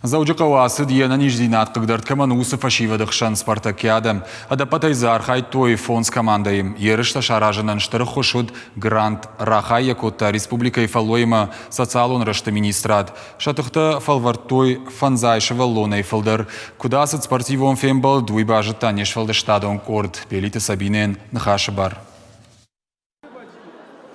Дзӕуджыхъӕуы ацыд йе нӕниздзинад хъыгдард кӕмӕн у, уыцы фӕсивӕды хсӕн спартакиадӕ. Ӕдӕппӕтӕй дзы архайдтой фондз командӕйы. Ерыстӕ саразынӕн стыр ӕххуыс уыд грант. Рахай йӕ кодта республикӕйы фӕллойимӕ социалон рӕзты министрад. Сӕ тыхтӕ фӕлвӕрдтой фӕндзай сывӕллонӕй фылдӕр. Куыд ацыд спортивон фембӕлд, уый базыдта не сфӕлдыстадон къорд. Пелиты Сабинӕйӕн ныхасы бар.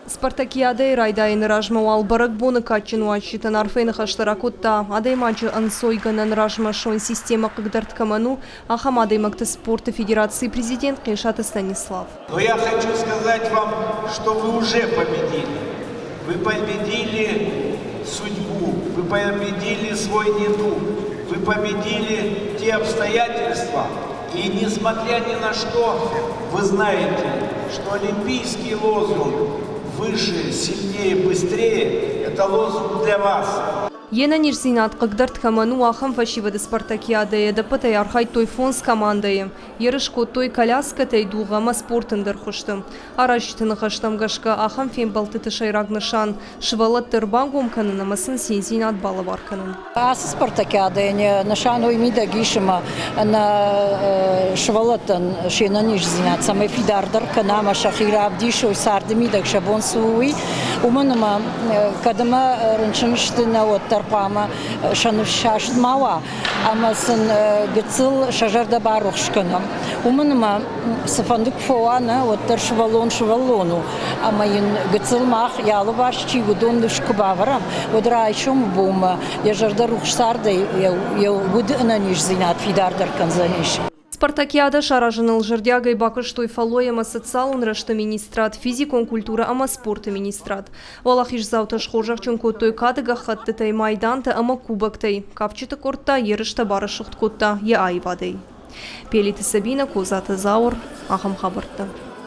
Спартакиадӕйы райдайыны размӕ уал бӕрӕгбоны кадджын уазджытӕн арфӕйы ныхӕстӕ ракодта, адӕймаджы ӕнцойгӕнӕн размӕсон системӕ хъыгдард кӕмӕн у, ахӕм адӕймӕгты спорты федерацийы президент Хъесаты Станислав. Но я хочу сказать вам, что вы уже победили. Вы победили судьбу, вы победили свой недуг, вы победили те обстоятельства, и несмотря ни на что, вы знаете, что олимпийский лозунг «Выше, сильнее, быстрее» – это лозунг для вас. Йе нӕниздзинад хъыгдард кӕмӕн у, ахӕм фӕсивӕды спартакиадӕйы ӕдӕппӕтӕй архайдтой фондз командӕйы. Ерыс кодтой коляскӕтӕй дугъ ӕмӕ спорты ӕндӕр хуызты. Аразджыты ныхӕстӕм гӕсгӕ, ахӕм фембӕлдтыты сӕйраг нысан – сывӕллӕтты ӕрбангом кӕнын ӕмӕ сын циндзинад балӕвар кӕнын. Ацы спартакиадӕйы нӕ нысан уый мидӕг ис, ӕмӕ нӕ сывӕллӕттӕн се нӕниздзинад цӕмӕй фидардӕр кӕна ӕмӕ сӕхи равдисой царды мидӕг сӕ бон цы у, уый. Уымӕн ӕмӕ кӕд ӕмӕ рынчын сты, нӕ уӕддӕр хъуамӕ сӕ ныфссаст ма уа ӕмӕ сын гыццыл сӕ зӕрдӕ барухс кӕнӕм. Уымӕн ӕмӕ цыфӕнды куы фӕуа, нӕ, уӕддӕр сывӕллон сывӕллон у. Ӕмӕ йын гыццыл мах йӕ алыварс чи уыдон ныфс куы бавӕрӕм, уӕд райсомы бонмӕ йӕ зӕрдӕ рухс цардӕй йӕ уды ӕнӕниздзинад фидардӕр кӕндзӕнис. Спартакиадӕ саразыныл зӕрдиагӕй бакуыстой фӕллой ӕмӕ социалон рӕзты министрад, физикон культурӕ ӕмӕ спорты министрад. Уӕлахиздзаутӕ схорзӕхджын кодтой кады гӕххӕттытӕй, майдантӕ ӕмӕ кубоктӕй. Кафджыты къорд та ерыстӕ барӕсугъд кодта йӕ аивадӕй. Пелиты Сабинӕ, Козаты Зауыр, ахӕм хабӕрттӕ.